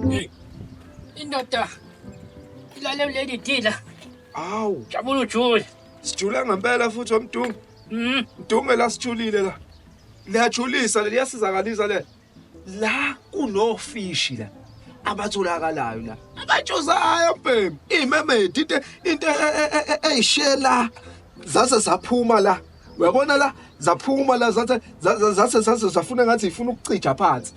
Hey, indoda ilale leli dila. Awu, Jabula ujule. sijula ngempela futhi wamdungu. Mdunge la sijulile la. Liyajulisa le liyasizakalisa le. La kunofishi la abatholakalayo la. Abatshozayo mbhemu. Imemedi into eyishela zase zaphuma la. Uyabona la zaphuma la zathe zase zase zafuna ngathi ifuna ukucija phansi.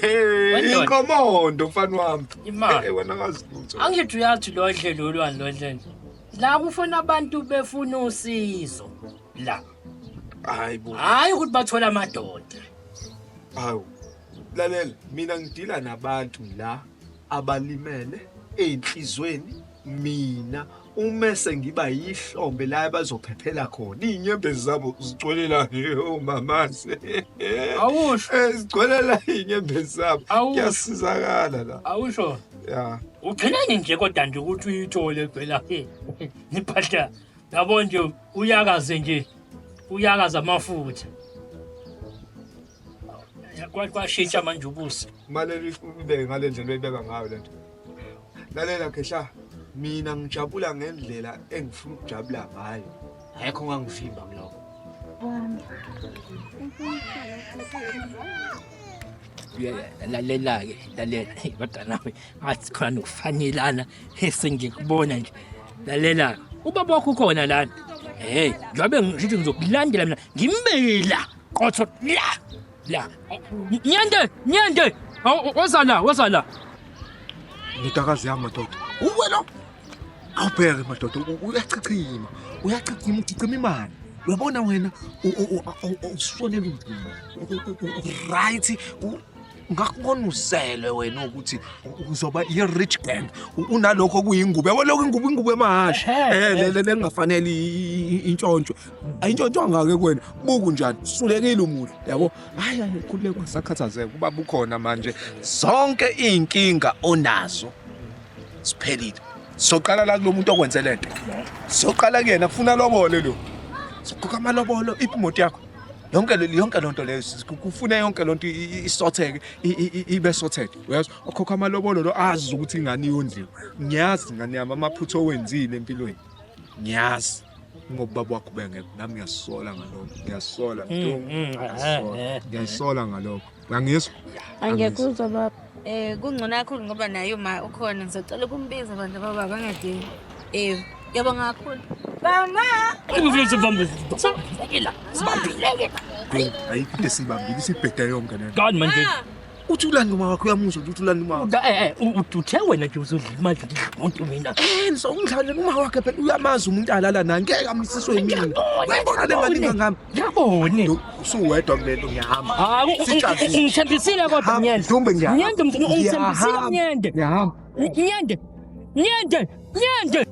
Wendoda. Inqomondo mfana wami. Imali. Wena ngazi lutho. Angithi uyathi lo hlelo olwani lo hlelo. La kufuna abantu befuna usizo. La. Hayi bo. Hayi ukuthi bathola amadoda. Hawu. Lalela, mina ngidila nabantu la abalimele ey'nhlizweni mina umese ngiba yihlombe la abazophephela khona. Iy'nyembezi zabo zigcwele la omamase. Awusho. Zigcwele la iy'nyembezi zabo. Awusho. Kuyasizakala la. Awusho. Ya. Ugcinani nje kodwa nje ukuthi uyithole phela. Niphatha. Yabo nje uyakaze nje. Uyakaza amafutha. Kwashintsha manje ubuso. Maleli ibeke ngale ndlela oyibeka ngayo lento. Lalela Khehla, mina ngijabula ngendlela engifuna ukujabula ngayo. Ayikho ongangivimba kulokho. Lalela-ke, lalela. Hey, kodwa nawe ngathi khona nokufanelana esengikubona nje. Lalela, ubaba wakho ukhona lana. Hey, njengoba ngisho ngizokulandela mina ngimbeke la. Qotho la. La. Nyende, nyende. Woza la, woza la. Ndodakazi yami madoda. Uwe lo. Awubheke madoda, uyachichima. Uyachichima, uchichima imali. Uyabona wena usonela umdima. Right. Ngakubona uselwe wena ukuthi uzoba i-rich gang. Unalokho kuyingubo. Yabo lokho ingubo ingubo yamahhashi. Le lengafanele intshontshwe. Ayintshontshwanga ke kuwena. Buku njani? Sulekile umuhle. Yabo. Hayi hayi khululeka ungasakhathazeka. Ubaba ukhona manje. Zonke izinkinga onazo siphelile. Soqala la kulomuntu okwenze lento. Soqala kuyena kufuna lobole lo. Sikhokha amalobolo iphi imoto yakho? Yonke yonke lonto leyo kufuna yonke lonto isotheke ibe sotheke. Uyazi okhokha amalobolo lo azi ukuthi ingane iyondliwa. Ngiyazi ngane yami amaphutha owenzile empilweni. Ngiyazi. Ngoba ubaba wakho bengekho nami ngiyasola ngalokho. Ngiyasola Mntungu. Ngiyasola ngalokho. Uyangizwa? Angiyakuzwa baba. Kungcono kakhulu ngoba naye uma ukhona ngizocela ukumbiza bandla baba bangadingi. Ngiyabonga kakhulu. Mama! Sibambile. Ayikho into esibambile isibhede yonke lento. Kani manje? Uthi ulanda uma wakho uyamuzwa ukuthi ulanda uma wakho. Uthe wena nje uzodla imali umuntu mina. So ungidlalela uma wakhe phela uyamazi umuntu alala naye ngeke amsiswe yimina. Uyabona le ngane ingangami. Ngiyabone. Usuwedwa kule nto ngiyahamba. Hayi, Sitshazile. ungithembisile kodwa Hamba, Mnyende. Mdumbe, ngiyahamba. Mnyende, ungithembisile Ngiyahamba. Mnyende. Ngiyahamba. Mnyende. Mnyende. Mnyende.